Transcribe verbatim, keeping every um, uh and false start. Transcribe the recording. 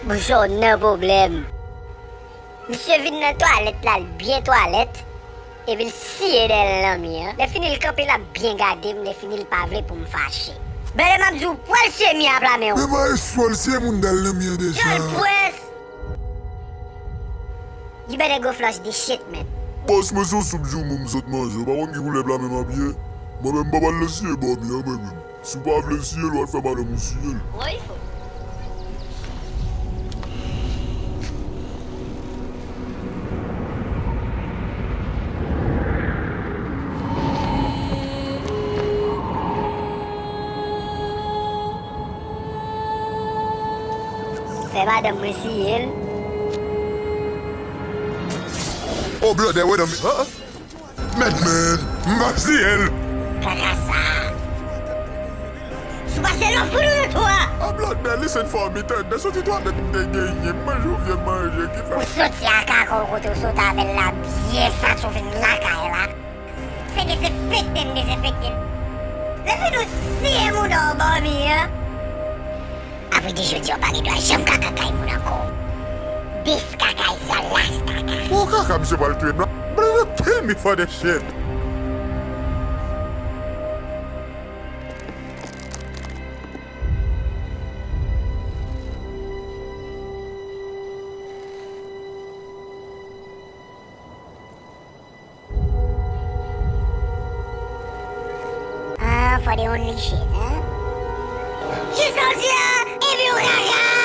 Bouchon nan pwoblèm. Misye vin nan twalèt la, l byen twalèt, epi l siye dèyè l nan mi an. Lè fini l kanpe, l ap byen gade m, lè fini l pa vle pou m fache. Bèlè m ap di w, pral siye mi a pla men w. Men maestro, l siye moun dèyè l nan mi an deja. Jòl pwès! You better go flush this shit, man. Bòs, mwen se yon soup joumou m sot manje. Ou pa konn ki koulè pla men m ap ye? Mwen menm, m pa pral nan siye bò mi an, mwen menm. Si w pa vle l siye l, w al fè madanm ou siye l. Woy fò. Fè madanm mwen siye l. Oh, blood, wait a minute. Huh? Mèd, man, m p ap siye l. Kaka sa. Sou pase lò fou nou nan twou a. Ah, blood, man, listen for me, tande. Soti twalèt m te genyen, m manje yon vye manje, ki fè. Ou soti a kaka w kote w sot avè l la, byen santi w vin lakay la. Se dezenfekte n dezenfekte l. Lè fini w siye mouda w bò mi an. Apre de jodi a, w pa gen dwa janm ka kaka kay moun ankò. This kaka is your last kaka. Pou kaka, misye pral touye m la. Brother, kill me for this shit. Ah, for the only shit, hein? Kisa w di a? Epi w kaka?